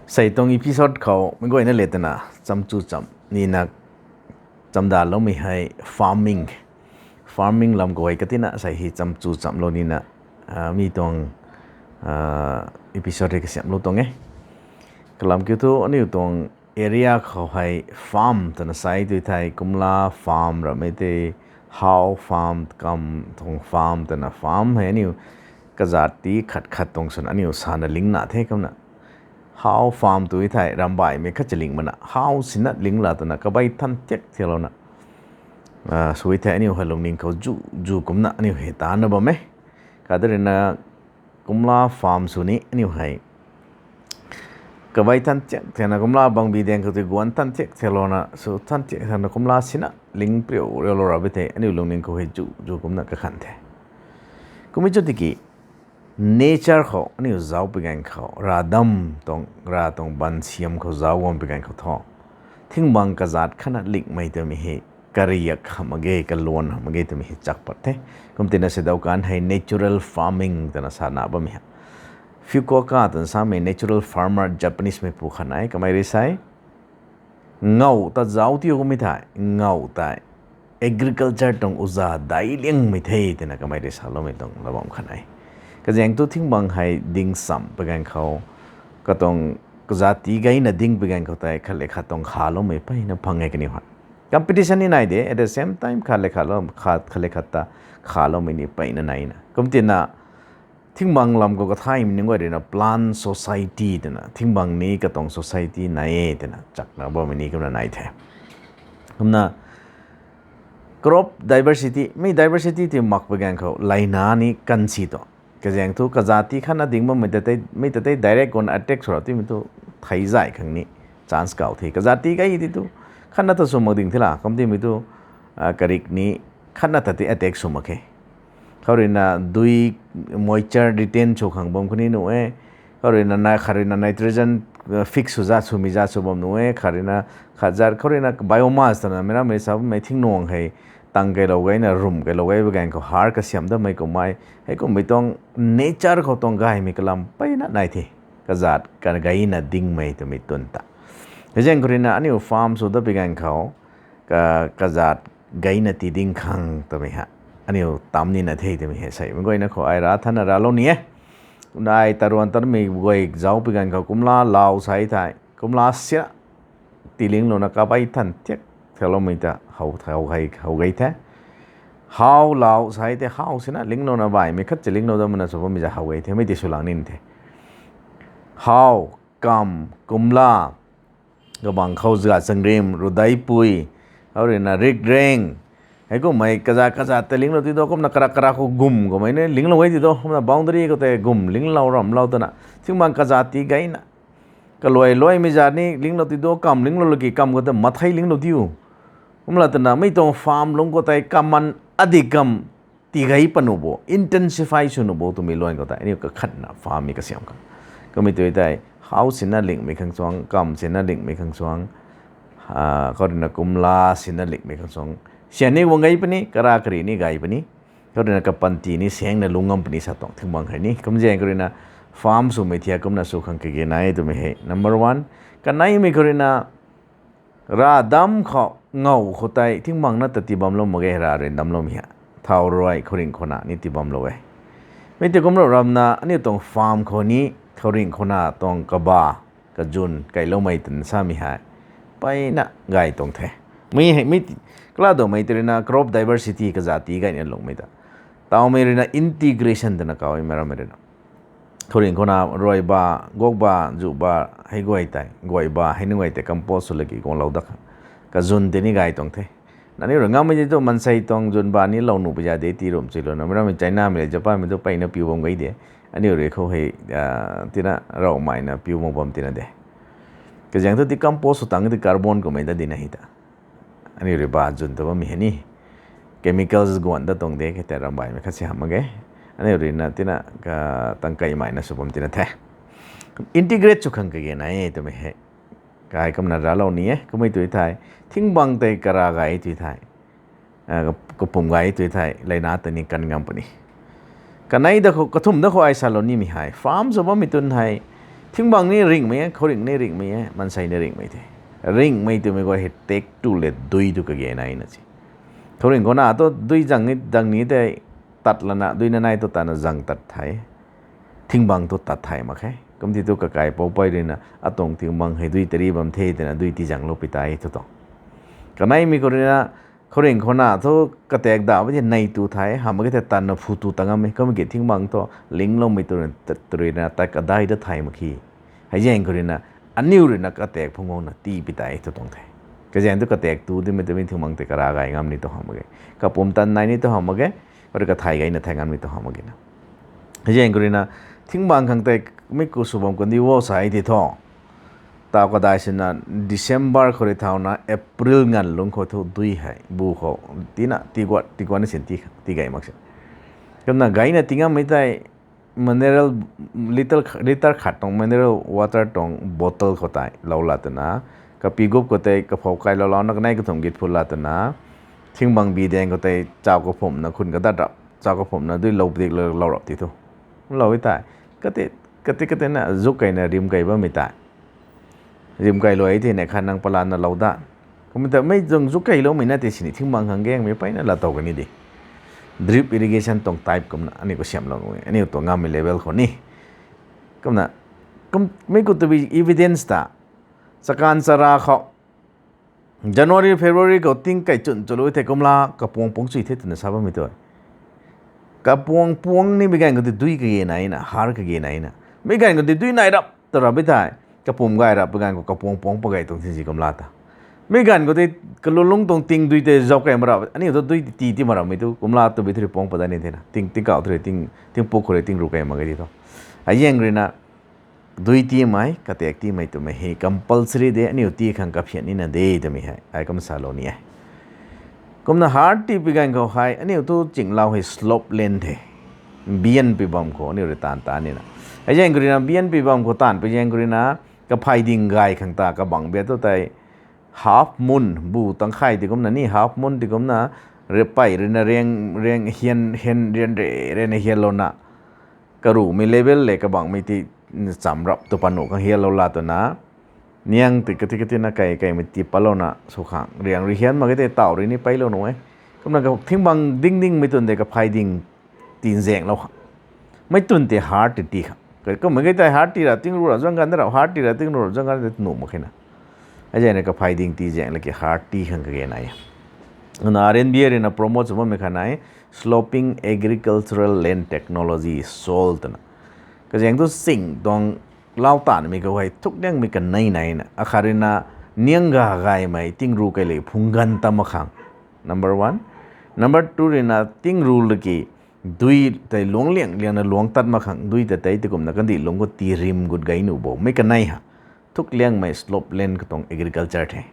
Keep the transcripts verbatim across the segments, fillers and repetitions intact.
Sei tuang episode khou mei guayna le twna chamchu cham nina chamdaloumei hei farming. Farming lam khou hei katina sei hei chamchu chamlou nina mi tuang episode hei kasiamhlou tuang e. Kalam kiu thu aniu tuang area khou hei farm twna sai tu thei kumla farm ramei tei, how farm kam tuang farm twna farm hei aniu kazat ti khat khat tuang swna aniu sana lingna the kumna. How farm tu thei rambaihmei khat chaling mana how sina lingla twna kabei than tiak thiaklouna sui thei aniu hei lungning khou zu zu kumna aniu hei tana bam e. Kadarina kumla farm sw ni aniu hei kabei than tiak thiakna kumla bangbi daeng khou tei guan than tiak thiaklouna sw than tiak thiakna kumla sina ling priu riulou rabi thei aniu lungning khou hei zu zu kumna kakhan the. Kummei chu tiki nature khou aniu zauc pui ganv khou ravdam tuang rav tuang bansiam khou zauc guang pui ganv khou thu thingbang kazat khatna lingmei twmei hei kariak hamh mak ge, kaluan hamh mak ge twmei hei chak pat the. Kumtina se dau kan hei natural farming twna sana bammei ha. Fukuoka twna samei natural farmer Japanese meipu khat nai kamei rui sei ngow ta zauc tiu kummei thei ngow tei agriculture tuang uza daic liangmei the twna kamei rui saloumei tuang labam khat nai. Kazaeng thu thingbang hei ding cham pui ganv khou katuang kazat ti gayna ding pui ganv khou tei khat le khat tuang khaloumei peyna phang e kaniw hei. Competition ni nai de, at the same time khat le khat ta khaloumei ni peyna naina kumtina thingbang lam khou kathaymei ning guay ruina plant society twna thingbang ni katuang society nai e twna chakna bammei ni kumna nai the. Kumna crop diversity, mi diversity ti mak pui ganv khou layna ni kansi tu kazaeng thu kazat ti khatna ding bammei ta tei direct guangna attack sw ra timei thu thei zay khang ni chance kau the. Kazat ti gay ti tu khatna ta sw mak ding the la kum timei thu karik ni khatna ta ti attack sw mak khe. Khou ruina dui moisture retain sw khang bam khou ni nuh e. Khou ruina khat ruina nitrogen fix sw zat swmei zat sw bam nuh e. Khat ruina khat zat khou ruina biomass twna mei rammei sa bammei thingnuang hei tang keylou gayna rum keylou gay pui ganv khou har kasiam datmei kummei hei kummei tuang nature khou tuang gaymei kalam peyna nai the. Kazat kagayna dingmei twmei twn ta. Kazaeng khou ruina aniu farm sw dat pui ganv khou kazat gayna ti ding khang twmei ha aniu tam nina the twmei hei seimei guayna khou ai ra thanna raclou ni e. Kumna ai taruan tarmei guay zauc pui ganv khou kumla lau sai thei kumla sina tilinglouna kabei than tiak thiakloumei ta how gay the. How lau sai tei how sina linglouna baihmei khat chalinglou dat mana sw bammei za how gay the mei ti swlang nin the. How, kam, kumla, kabang khou zga changrim rudeipui, khou ruina rikreng, hei kummei kazat kazat ta linglou ti do kumna kara kara khou gum kummei ni linglou e ti do kumna boundary khou tei gum linglou ramlou twna thingbang kazat ti gayna kaluai luaimei zat ni linglou ti do kam linglou laki kam khou ta mathei linglou diu. Kumla twna mei tuang farm lungc khou tei kaman adik kam tigay panu bo intensify swnu bo twmei luan khou tei aniu kakhatna farmmei kasiam khang kummei tu tei how sina lingmei khang chuang, kam sina lingmei khang chuang, khou ruina kumla sina lingmei khang chuang, sian ni guang gay puni, kara kari ni gay puni, khou ruina kapanty ni sangna lungc ngam puni sa tuang thingbang hei ni kumzaeng khou ruina farm swmei thiak kumna sw khang kage nai twmei hei number one. Kaneimei khou ruina ravdam khou ngow khou tei thingbang na ta tii bamlou mak ge ra rui damloumei ha. Thau ruai khouringh khouna ni tii bamlou e. Mei ti kumlou ramna aniu tuang farm khou ni khouringh khouna tuang kaba kazun kailoumei twna samei hei peyna gay tuang the. Mei hei mei kala doumei ti ruina crop diversity kazat ti gayna lungmei ta tawmei ruina integration twna kaw e mei rammei ruina khouringh khouna ruaiba, guakba, zuhba, hei guay tei guayba hei nunc guay tei compost sw laki guanglou dat kha kazun tei ni gay tuang the. Nangniw rui ngammei ti thu mansei tuang zunba ni lou nuh pui za de ti rum chuilouna mei rammei Chinamei le Japanmei thu peyna piu bam gay de. Aniu rui khou hei tina ravmaina piu mak bam tina de. Kazaeng thu ti compost sw tang ti carbon kummei dat dina hei ta aniu rui ba zun ta bammei hei ni chemicals guan dat tuang de khe tei rambaihmei khat si hamh mak ge. Aniu ruina tina tangkeimaina sw bam tina the. Integrate sw khang kage nai e twmei hei kai kumna raclou ni e. Kummei tu thei thingbang tei kara gay tu thei kapum gay tu thei layna ta ni kan ngam puni. Kanei da khou kathumh da khou ai salou nimei hei farm sw bammei twn hei Thingbang ni ringhmei e, khouringh ni ringhmei e, maansei ni ringhmei the. Ringhmei twmei guay hei tak tu le dui tu kage naina si. Khouringh khou na tu dui zang ni, zang ni tei tat lana, dui na nai tu tana zang tat the. Thingbang tu tat the mak khe. Kumti tu kakai poupei ruina, atuang thingbang hei dui tari bam the twna dui ti zang lou pi tei thu tuang. Kaneimei khou ruina, khouringh khou na thu katak da bam the nei tu the, hamh mak ge the tanna phu tu ta ngam e. Kum ki thingbang thu lingloumei tu ruina, tu ruina tat kadai da the mak khe. Hei zaeng khou ruina, aniu ruina katak phungc guangna tii pi tei thu tuang the. Kazaeng tu katak tu dimei twmei thingbang tei kara gay ngam ni tu hamh mak ge. Kapumtan nai ni tu hamh mak ge. Kari kathai gayna thai ngam ni tu hamh mak ge na. Hei zaeng khou ruina, thingbang khang tei mi ku sw bam kundi wo sa e ti thu. Taw kadai sina December khou rui thauna April nganv lungc khou thu dui hei bu khou tina, ti guat, ti guat ni sin ti, ti gay mak se. Kumna gayna ti ngammei tei mineral, liter, liter khat tuang mineral water tuang bottle khou tei lou la twna, kapi gup khou tei kaphou kai lou louna kanei kathumh git phu la twna, thingbang bi daeng khou tei chau kaphumna khun kadat rap, chau kaphumna dui lou dik lou rap ti thu. Lou e tei, kati, kati, kati na zuk keyna rim key bammei tei. Rim key luai thei ne khat nang palanna lou da. Kumna ta mei zung zuk keyloumei na tei sini thingbang khang gaengmei peyna laa tow kani de. Drip irrigation tuang type kumna aniu kasiamhlou nuh e, aniu tuang ngammei level khou ni. Kumna, kum, mi khou tu bi evidence ta, chakan chara khou, January, February khou ting kei chwn chulou thei kumla kapuang puang chui the twna sa bammei tu. Kapuang puang ni mi ganv khou tei dui kage naina, har kage naina. Mi ganv khou tei dui nai rap ta rap e thei, kapum gay rap, mi ganv khou kapuang puang pa gay tuang thinsi kumla ta. Mi ganv khou tei kalulungc tuang ting dui tei zauc key ma rap, aniu thu dui ti ti ma rapmei tu kumla tu bi thu rui puang pa dat ni thena. Ting, tingkauh thu rui, ting, tingpuk khou rui ting ru key mak ge ti thu. Hei zaeng ruina, dui tiimei, katak tiimei twmei hei compulsory de, aniu tii khang kaphian nina de twmei hei ai kum salou ni e. Kumna har tii pi ganv khou hei aniu thu chinglou hei slope land the. Bian pi bam khou aniu rui taanv ta nina. Hei zaeng khou ruina bian pi bam khou taanv pi zaeng khou ruina, kaphay ding gay khang ta kabang bia tu tei half moon bu tangkhay ti kumna ni, half moon ti kumna, ripei ruina riang, riang hian, hian, rian re, rian hianlouna, karumei level le kabangmei ti cham rap tu panuh khang hianlou la twna, niang ti kati kati na kei keimei ti patlouna sw khang riang rui hian mak ge tei taw rui ni peilou nuh e. Kumna ka thingbang ding dingmei twn de kaphay ding tinzaenglou khang. Mei twn tei har ti ti khang. Kummei ge tei har ti ra tingru ra zang ganv de rap, har ti ra tingru ra zang ganv de nuh mak khe na. Hei zaeng rui kaphay ding tizaeng laki har ti khang kage nai e. Na R N B A ruina promote sw bammei khat nai, Sloping Agricultural Land Technology, sol twna. Kazaeng thu sing tuang lau tanmei khou hei thukliangmei kanei naina. Akhat ruina niang ga gaymei tingru kei le phungc ganv tam mak khang. Number one. Number two ruina tingru laki dui tei luang liang liangna luang tat mak khang, dui ta tei ti kumna kandih lungc khou tii rim gut gay nuh bo. Mei kanei ha. Thukliangmei slope land khou tuang agriculture the.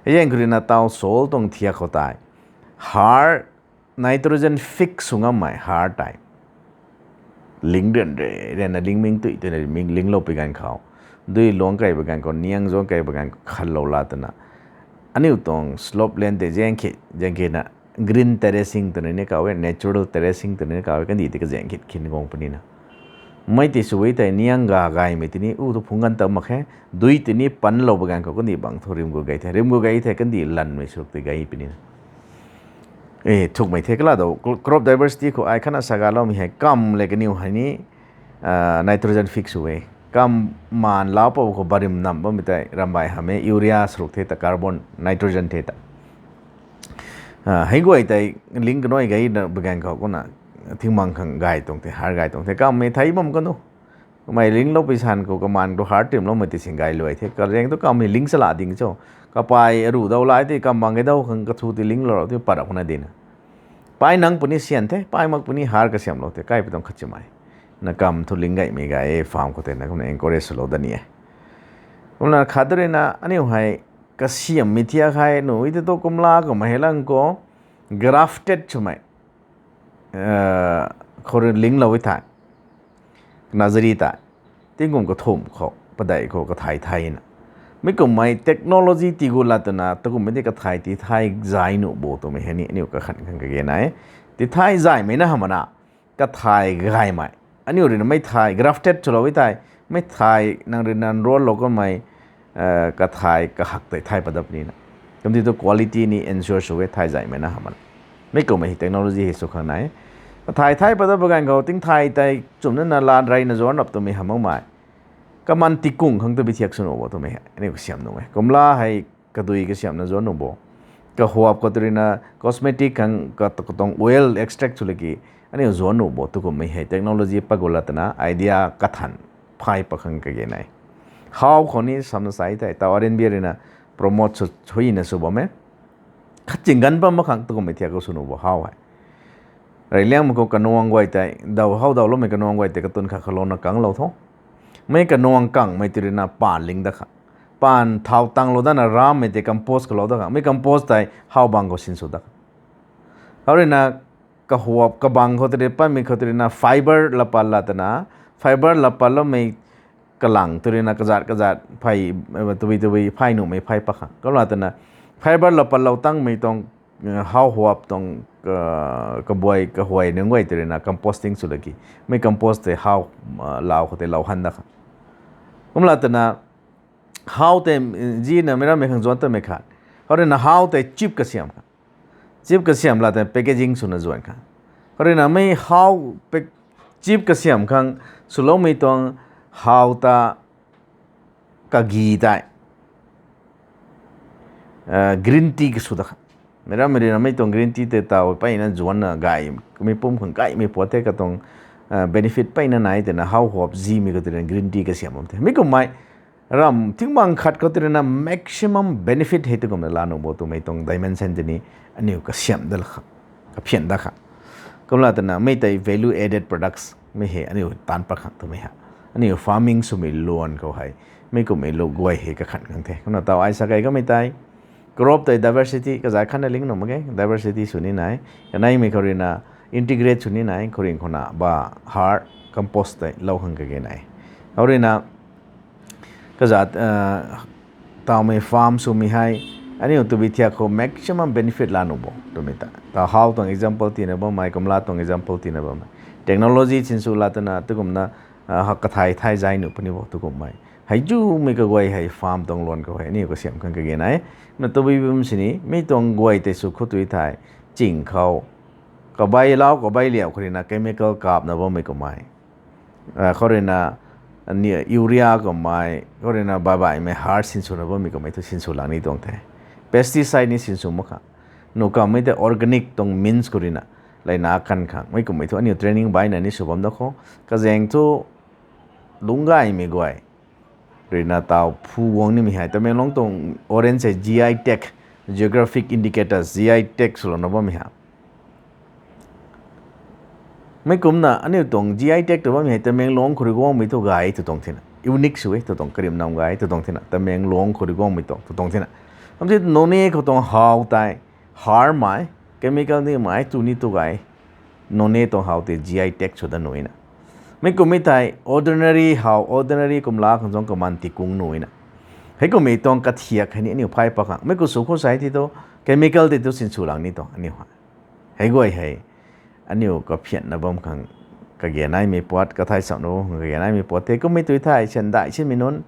Hei zaeng khou ruina taw sol tuang thiak khou tei har nitrogen fix sw ngammei har tei ling rian re, rianna ling ming tui tuina ling, linglou pi ganv khou, dui luang kei pi ganv khou, niang zuang kei pi ganv khou khanlou la twna, aniu tuang slope land tei zaeng khe, zaeng khe na green terracing twna ni kaw e, natural terracing twna ni kaw e, kandih tei kazaeng khit khin guang puni na. Mei tei sw e tei niang ga gaymei tini u thu phungc ganv tam mak khe, dui tini panlou pi ganv khou kandih bang thu rim gut gay the, rim gut gay thei kandih lanmei swruk tei gay puni na. E, thukmei the kala do, crop diversity khou ai khatna sa galoumei hei kam le kaniw hei ni, nitrogen fix sw e. Kam maan lau pou khou barim nam bammei tei rambai hamh e, urea swruk the ta, carbon, nitrogen the ta. Hei guay tei ling kanui gayna pi ganv khou kumna thingbang khang gay tuang the, har gay tuang the, kammei thei bam kan tu. Kamei linglou pi san khou kamaan tu har timloumei ti sing gay luai the. Kazaeng thu kammei ling chala ding cho. Kapai aruh dau lai tei kam bang gay dau khang kathu ti linglou rau ti pat rap khou na dina. Pai nang puni syan the, pai mak puni har kasiamhlou the, kai pi tuang khat chimei. Na kam thu ling gaymei gay e, farm khou tei na kumna encourage swlou dat ni e. Kumna khat ruina aniu hei kasiammei thiak hei nuh e tei tu kumla kumna hei lang khou grafted swmei khou rui linglou e thei, nursery tei, tingkum kathumh khou, padeih khou kathay thayna. Mi kummei technology tii gu lat twna, takummei tei kathay ti thay zay nuh bo twmei hei ni aniu kakhan khang kage nai e. Ti thay zaymei na hamh na, kathay gaymei. Aniu ruina mei thay grafted swlou e thei, Mei thay nang rui na nruanlou kanmei, kathai kahak tei thay pat dat puni na. Kumti tu quality ni ensure sw e, thay zaihmei na hamh mak. Mei kummei hei technology hei sw khang nai. Kathai thay pat dat pui ganv khou tingthai tei chumna na lat reyna zuanc rap twmei hamh makmei. Kaman tikung khang tu bi thiak sw nuh bo twmei hei aniu kasiamh nuh e. Kumla hei kadui kasiamhna zuanc nuh bo. Kahuap khou tu rui na cosmetic khang katuang oil extract sw laki aniu zuanc nuh bo. Tu kummei hei technology pat gu la twna idea kathan phay pat khang kage nai. How khou ni samna sai thei taw R and B rui na promote sw, huina sw bam e. Khat ching ganv bam mak khang tu kummei thiak khou sw nuh bo how hei. Reyliangmei khou kanuang guay tei, daw how dawloumei kanuang guay tei katun khat khalouna kanglou tho. Mei kanuang kangmei tu rui na paan ling dat kha. Paan thau tanglou datna rammei tei compost kalou dat kha. Mei compost tei how bang khou sinsw dat kha. How rui na kahuap kabang khou tu rui patmei khou tu rui na fiber lapat la twna, fiber lapatloumei kalang tu rui na kazat kazat phay, tabui tabui phay nuhmei phay pat khang. Kumla twna fiber lapatlou tangmei tuang, how huap tuang, kabuai kahuay nunc guay tu rui na composting sw laki. Mei compost tei how, lau khou tei lou han dat kha. Kumla twna how tei, zina mei rammei khang zuanc tamei khat. How rui na how tei chip kasiamh kha. Chip kasiamh la tei packaging swna zuanc kha. How rui na mei how, chip kasiamh khang swloumei tuang how ta kagi tei green tea kasw dat kha. Mei rammei rui na mei tuang green tea tei taw peyna zuanna gay, mei pum khang gaymei puat the katuang benefit peyna nai twna how huap zimei khou tu rui na green tea kasiamh bam the. Mei kummei ram thing bang khat khou tu rui na maximum benefit hei tu kumna la nuh bo twmei tuang dimension tei ni aniu kasiamh dat kha, kaphian dat kha. Kumla twna mei tei value added products mei hei aniu taanc pat khang twmei ha. Aniu farming swmei luan khou hei mei kummei lu guay hei kakhan khang the. Kumna taw ai sa kei kamei tei crop tei diversity kazat khatna ling nuh mak ge, diversity sw ni nai. Kaneimei khou rui na integrate sw ni nai, khouringh khou na ba har compost tei lou khang kage nai. How rui na kazat, tawmei farm swmei hei aniu tabui thiak khou maximum benefit la nuh bo twmei ta. Taw how tuang example tina bammei, kumla tuang example tina bammei. Technology sinsw la twna tu kumna kathai thay zay nuh puni bo tu kummei. Hei zumei kaguay hei farm tuang luan khou hei aniu kasiamh khang kage nai. Na tabui bam sini mei tuang guay tei sw khou tu thei ching khou kabai lau kabai liau khou rui na chemical kapna bammei kummei, khou rui na urea kummei khou rui na baibaihmei har sinswna bammei kummei thu sinsw lang ni tuang the. Pesticide ni sinsw mak kha. Nuh kammei tei organic tuang means khou rui na leina kan khang mei kummei thu aniu training baina ni sw bam dat khou. Kazaeng thu lungc gaymei guay rui na taw phu guang nimei hei Tamenglong tuang orange hei G I tag, geographic indicators, G I tag swlouna bammei ha. Mei kumna aniu tuang G I tag tw bammei hei Tamenglong khou rui guangmei thu gay tw tuang thina, unique sw e tw tuang, karim nam gay tw tuang thina, Tamenglong khou rui guangmei tuang tw tuang thina. Kumti Noney khou tuang how tei harmei, chemical ni mei tu ni tu gay. Noney tuang how tei G I tag sw dat nuh na. Mei kummei tei ordinary how, ordinary kumla khang zuang kaman tikung nuh na. Hei kummei tuang kathiak hei ni aniu phay pat khang mei ku sw khou sai ti tu chemical tei tu sinsw lang ni tuang aniu ha. Hei guay hei aniu kaphianna bam khang kage naimei puat, kathai samna bam khang kage naimei puat the. Kummei tu thei syan dai simei nunc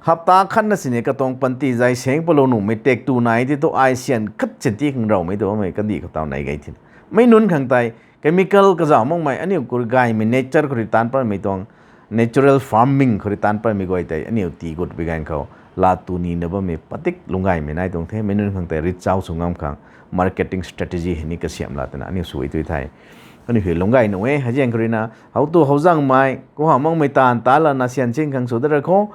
hapta khatna sini katuang panty zay seng palou nuhmei tak tu nai ti tu ai syan khat syan ti khang rawmei tu bammei kandih khou taw nai gay thina. Mei nunc khang tei chemical kazauh makmei aniu khou rui gaymei nature khou rui taanc patmei tuang, natural farming khou rui taanc patmei guay tei aniu tii gut bi ganv khou laa tu nina bammei padik lungc gaymei nai tuang the. Mei nunc khang tei reach out sw ngam khang marketing strategy hei ni kasiamh la twna aniu sw e tu thei. Aniu hei lungc gay nuh e, hei zaeng khou rui na how tu how zangmei khou hamh makmei taanv ta lana syan sin khang sw dat ra khou.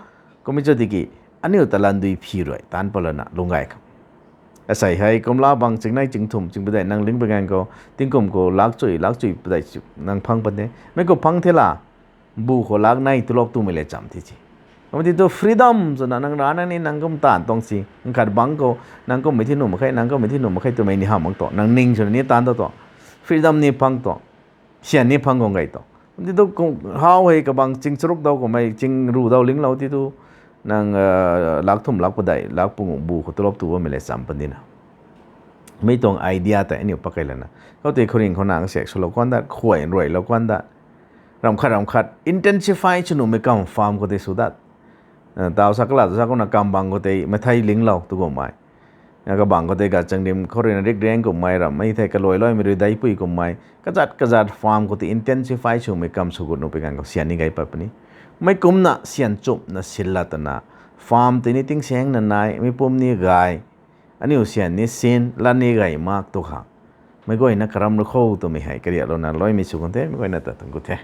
Kummei chu tiki aniu talan dui phi rui taanc pat lana lungc gay khang. Asei hei kumla bang chingnei chingthum ching padeih nang ling bi ganv khou tingkum khou lak chui lak chui padeih nang phang pat the. Mei khou phang the la, bu khou lak nei tulop tumei le cham thi ci. Kumti tu freedom swna nang ra nang ni nang kum taanv tuang si, nang khat bang khou nang kummei thi nuh mak khe, nang kummei thi nuh mak khe twmei ni hamh mak tuang, nang ning swna ni taanc ta tuang. Freedom ni phang tuang. Syan ni phang guang gay tuang. Kumti tu how hei kabang ching charuk daw kummei ching ru daw linglou ti tu nang lak thum lak padeih lak pungu bu khou tulop tu bammei le cham pat dina. Mei tuang idea tei aniu pakei lana khoutei khouringh khou nang sek swlou kuan dat, khuay nruailou kuan dat. Ramh khat ramh khat intensify sw nuhmei kam farm khou tei sw dat. Tau sa kala sa kumna kam bang khou tei mei thei linglou tu kummei. Kabang khou tei kachangdim khou ruina rik reng kummei ramhmei thei kaluai luaimei rui deipui kummei. Kazat kazat farm khou tei intensify swmei kam sw gut nuh pi ganv khou syan ni gay pat puni. Mei kumna syan chumna sila twna farm tei ni tingsaengna nai, mei pum ni gay, aniu syan ni sin, lat ni gay mak tu khang. Mei guayna karam rui khou twmei hei kariaklouna luaimei sw kan the, mei guayna ta tuang gut the.